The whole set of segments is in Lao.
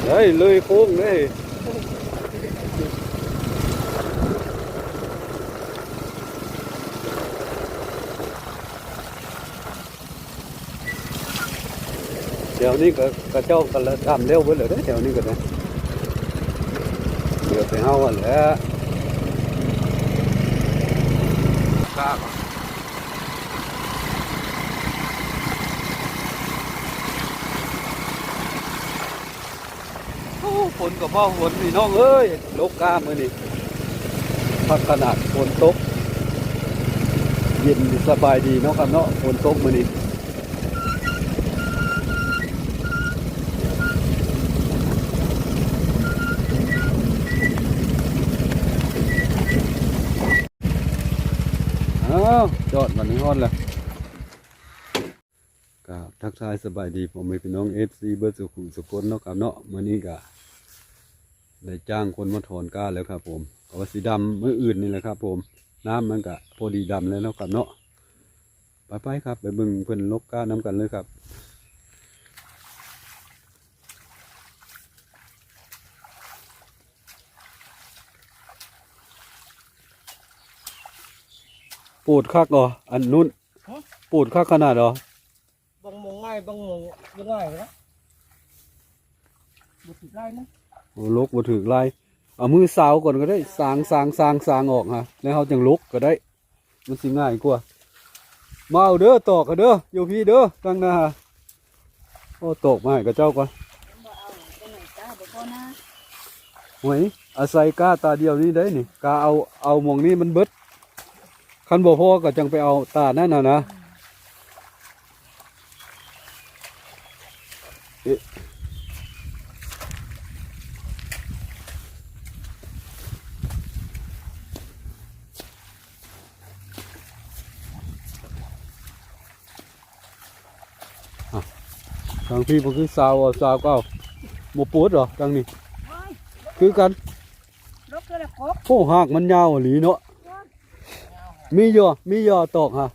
ເຮີ້ຍ ເລີຍໂຄ້ງເດ້. ແຖວນີ້ກໍ ເຂົາເຈົ້າກໍດຳແລ້ວເບິດແລ້ວເດ້ ແຖວນີ້ກໍໄດ້ ເຫຼືອແຕ່ເຮົາຫັ້ນແຫຼະ. ໂອ້ ຝົນກໍພໍຝົນ ພີ່ນ້ອງເອີຍ ລົກກ້າມື້ນີ້ ຄັກຂະໜາດ ຝົນຕົກ ເຢັນສະບາຍດີເນາະ ຄັບເນາະ ຝົນຕົກມື້ນີ້. ອ້າວ ຈອດບັດນີ້ ຮອດແລ້ວ. ກາບທັກທາຍສະບາຍດີພໍ່ແມ່ພີ່ນ້ອງ ເອັຟຊີ ເບິດສູ່ຜູ້ສູ່ຄົນເນາະ ຄັບເນາະ. ມື້ນີ້ກະໄດ້ຈ້າງຄົນມາຖອນກ້າແລ້ວຄັບຜົມ ກໍວ່າຊິດຳມື້ອື່ນນີ້ແຫຼະຄັບຜົມ ນ້ຳມັນກະພໍດີດຳແລ້ວເນາະ ຄັບເນາະ. ໄປໆ ຄັບ ໄປເບິ່ງເພິ່ນລົກກ້ານຳກັນເລີຍຄັບ. ໂປດຄັກເນາະ ອັນນຸ່ນ ຮະ ໂປດຄັກຂະໜາດເນາະ. ບາງໝ່ອງງ່າຍ ບາງໝ່ອງບໍ່ງ່າຍນະ ບໍ່ຖືກຫຼາຍນະ. ໂອ້ ລົກບໍ່ຖືກຫຼາຍ ເອົາມືຊາວກ່ອນກໍໄດ້ ສາງ ສາງ ສາງ ສາງອອກຫາ ແລ້ວເຮົາຈັ່ງລົກກໍໄດ້ ມັນຊິງ່າຍກວ່າ. ມາເອົາເດີ ຕອກເອົາເດີ ຢູ່ພີ້ເດີ ຕັ້ງໜ້າ. ໂອ້ ຕອກມາໃຫ້ເຂົາເຈົ້າກ່ອນ. ບໍ່ເອົາ ຈັ່ງໃດກ້າບໍ່ພໍນະ. ໂອ້ຍ ອາໄສກ້າຕາດຽວນີ້ໄດ້ນີ້ ກ້າເອົາ ເອົາໝ່ອງນີ້ມັນເບິດ ຄັນບໍ່ພໍກໍຈັ່ງໄປເອົາຕານັ້ນນະນະ. ເອະ ອ່ະ ທາງພີ້ບໍ່ຄືຊາວ ເອົາຊາວກໍເອົາ ບໍ່ປົດເຫາະ ທາງນີ້ ໂອ້ຍ ຄືກັນ. ລົກຄືລະກົກ ໂອ້ ຮາກມັນຍາວອີ່ຫຼີເນາະ. ມີຢູ່ ມີຢູ່ຕອກຫາ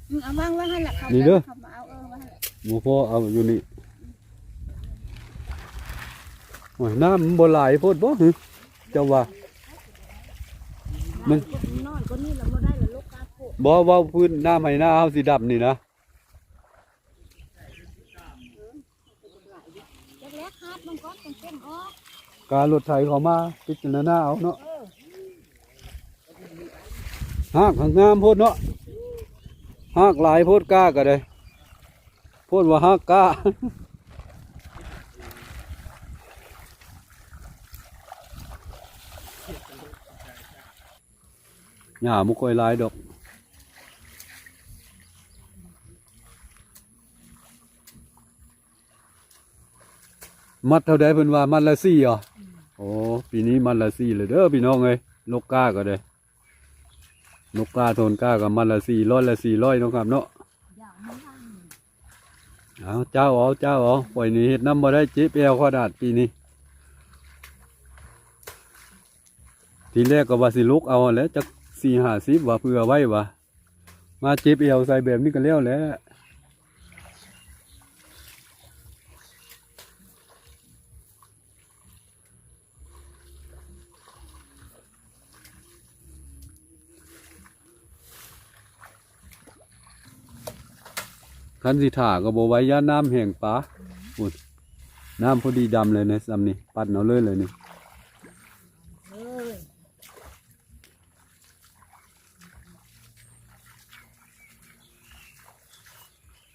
ອືມ ເອົາວາງໄວ້ຫັ້ນແຫຼະ ເຂົາ ນີ້ເດີ ເຂົາມາເອົາ ເອີ ວາງຫັ້ນແຫຼະ ບໍ່ພໍເອົາຢູ່ນີ້. ໂອ້ຍ ນ້ຳມັນບໍ່ຫຼາຍໂພດບໍ່ຫື ເຈົ້າວ່າ? ມັນ ນ້ອຍກວ່ານີ້ລະບໍ່ໄດ້ລະ ລົກກາໂພດ. ບໍ່ ເວົ້າພື້ນນ້ຳໄຮ່ນາເຮົາຊິດຳນີ້ນະ. ຈັກແລ້ວຄາດມັນກ່ອນ ຈັ່ງເຕັມອອກ ກາລົດໄຖເຂົ້າມາພິຈາລະນາເອົາເນາະ. ເອີ ຮາກຫາງງາມໂພດເນາະ ຮາກຫຼາຍໂພດ ກ້າກໍໄດ້ ໂພດວ່າຮາກກ້າ. ຫຍ້າບໍ່ຄ່ອຍຫຼາຍດອກ ມັດເທົ່າໃດເພິ່ນວ່າ ມັດລະສີ່ເຫາະ? ໂອ້ ປີນີ້ມັດລະສີ່ເລີຍເດີພີ່ນ້ອງເອີຍ ລົກກ້າກໍໄດ້ ລົກກ້າໂທນກ້າກໍມັດລະສີ່ຮ້ອຍ ລະສີ່ຮ້ອຍເນາະ ຄັບເນາະ. ເອົາ ເຈົ້າເອົາ ເຈົ້າເອົາ ຂ້ອຍນີ້ເຮັດນຳບໍ່ໄດ້ ເຈັບແອວຂະໜາດປີນີ້. ທີແລກກໍວ່າຊິລຸກເອົາຫັ້ນແຫຼະ ຈັກສີ່ຫ້າສິບວ່າ ເຜື່ອໄວ້ວ່າ ມາເຈັບແອວໃສ່ແບບນີ້ກໍແລ້ວແຫຼະ. ຄັນຊິຖ້າກໍບໍ່ໄຫວ ຢ້ານນ້ຳແຫ້ງປາ. ພຸ້ນ ນ້ຳພໍດີດຳເລີຍນະ ຊ່ຳນີ້ ປັ້ນເອົາເລີຍເລີຍນີ້.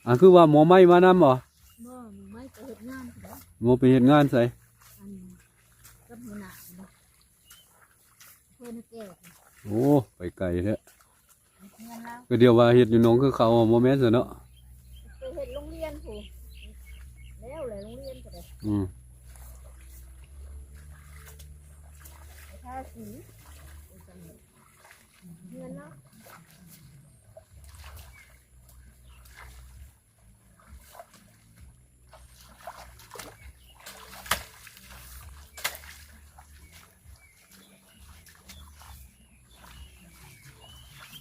ອັນຄືວ່າໝໍໄມ້ມານຳບໍ່? ບໍ່ ໝໍໄມ້ໄປເຮັດງານພຸ້ນແຫຼະ. ໝໍໄປເຮັດງານໃສ? ອັນ ກັບຫົວໜ້າພຸ້ນແຫຼະ ເພິ່ນແກ້ວພຸ້ນ. ໂອ້ ໄປໄກແທ້. ເຮັດເຮືອນລາວ ກໍດຽວວ່າເຮັດຢູ່ໜອງຄືເຂົາ ບໍ່ແມ່ນຊະເນາະ? ໄປເຮັດໂຮງຮຽນພຸ້ນ ແລ້ວແຫຼະໂຮງຮຽນກໍໄດ້. ອືມ ໄປທາສີ ເຮືອນເນາະ.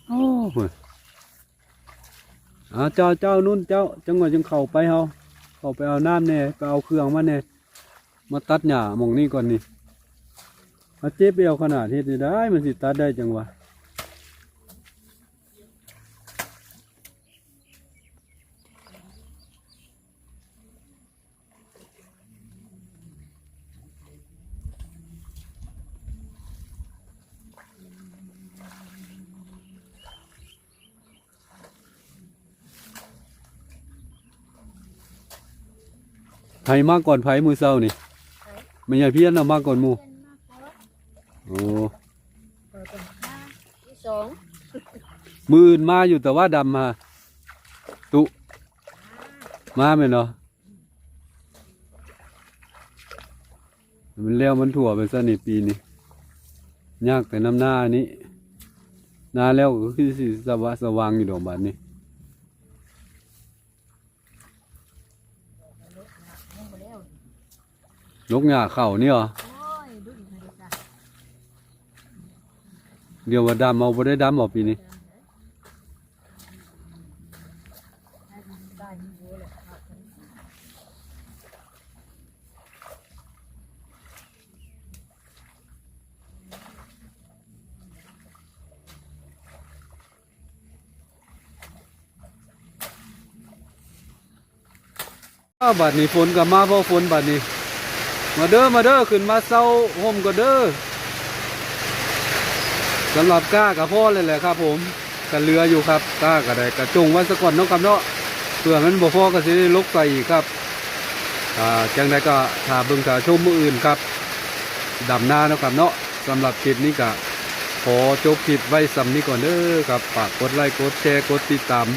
ໂອ້ ພຸ້ນ ອາ ເຈົ້າ ເຈົ້າ ນຸ່ນ ເຈົ້າ ຈັກໜ່ອຍຈຶ່ງເຂົ້າໄປເຮົາ ເຂົ້າໄປເອົານ້ຳແດ່ ໄປເອົາເຄື່ອງມາແດ່. ມາຕັດຫຍ້າໝ່ອງນີ້ກ່ອນນີ້ ມາເຈັບແອວຂະໜາດ ເຮັດໃຫ້ໄດ້ ມັນຊິຕັດໄດ້ຈັ່ງຫວະ. ໃຜມາກ່ອນໃຜມື້ເຊົ້ານີ້? ໃຜ? ແມ່ໃຫຍ່ພຽນນະມາກ່ອນໝູ່. ພຽນມາກ່ອນ. ໂອ້ ຂ້ອຍກໍມາທີສອງ. ມື້ອື່ນມາຢູ່ ແຕ່ວ່າດຳຫາ ຕຸ ມາແມ່ນບໍ່? ມັນແລ້ວມັນທົ່ວໄປຊັ້ນນີ້ປີນີ້ ຍາກແຕ່ນຳນານີ້ ນາແລ້ວກໍຄືຊິສະຫວາ ສະຫວ່າງຢູ່ດອກບາດນີ້. ລົກຫຍ້າເຂົ້ານີ້ຫວາ? ໂອ້ຍ ດຸນໃຫ້ຊະ. ດຽວວ່າດຳເອົາ ບໍ່ໄດ້ດຳເອົາປີນີ້. ອ້າວ ບາດນີ້ຝົນກໍມາ ເພາະຝົນບາດນີ້. ມາເດີ ມາເດີ ຂຶ້ນມາເຊົາຮົ່ມກ່ອນເດີ. ສຳລັບກ້າກໍພໍແລ້ວແຫຼະຄັບຜົມ ກໍເຫຼືອຢູ່ຄັບ ກ້າກໍໄດ້ ກໍຈົ່ງໄວ້ສາກ່ອນເນາະຄັບເນາະ ເພື່ອມັນບໍ່ພໍກໍຊິໄດ້ລົກໃສ່ອີກຄັບ. ອ່າ ຈັ່ງໃດກໍຖ້າເບິ່ງຖ້າຊົມມື້ອື່ນຄັບ ດຳນາເນາະຄັບເນາະ. ສຳລັບຄລິບນີ້ກໍຂໍຈົບຄລິບໄວ້ສ່ຳນີ້ກ່ອນເດີຄັບ. ຝາກກົດໄລ ກົດແຊ ກົດຕິດຕາມ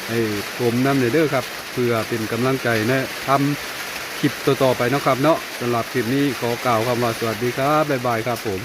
ໃຫ້ຜົມນຳແດ່ເດີຄັບ ເພື່ອເປັນກຳລັງໃຈໃນທຳຄລິບຕໍ່ໆໄປເນາະຄັບເນາະ. ສຳລັບຄລິບນີ້ຂໍກ່າວຄຳວ່າສະຫວັດດີຄັບ ບາຍບາຍຄັບຜົມ.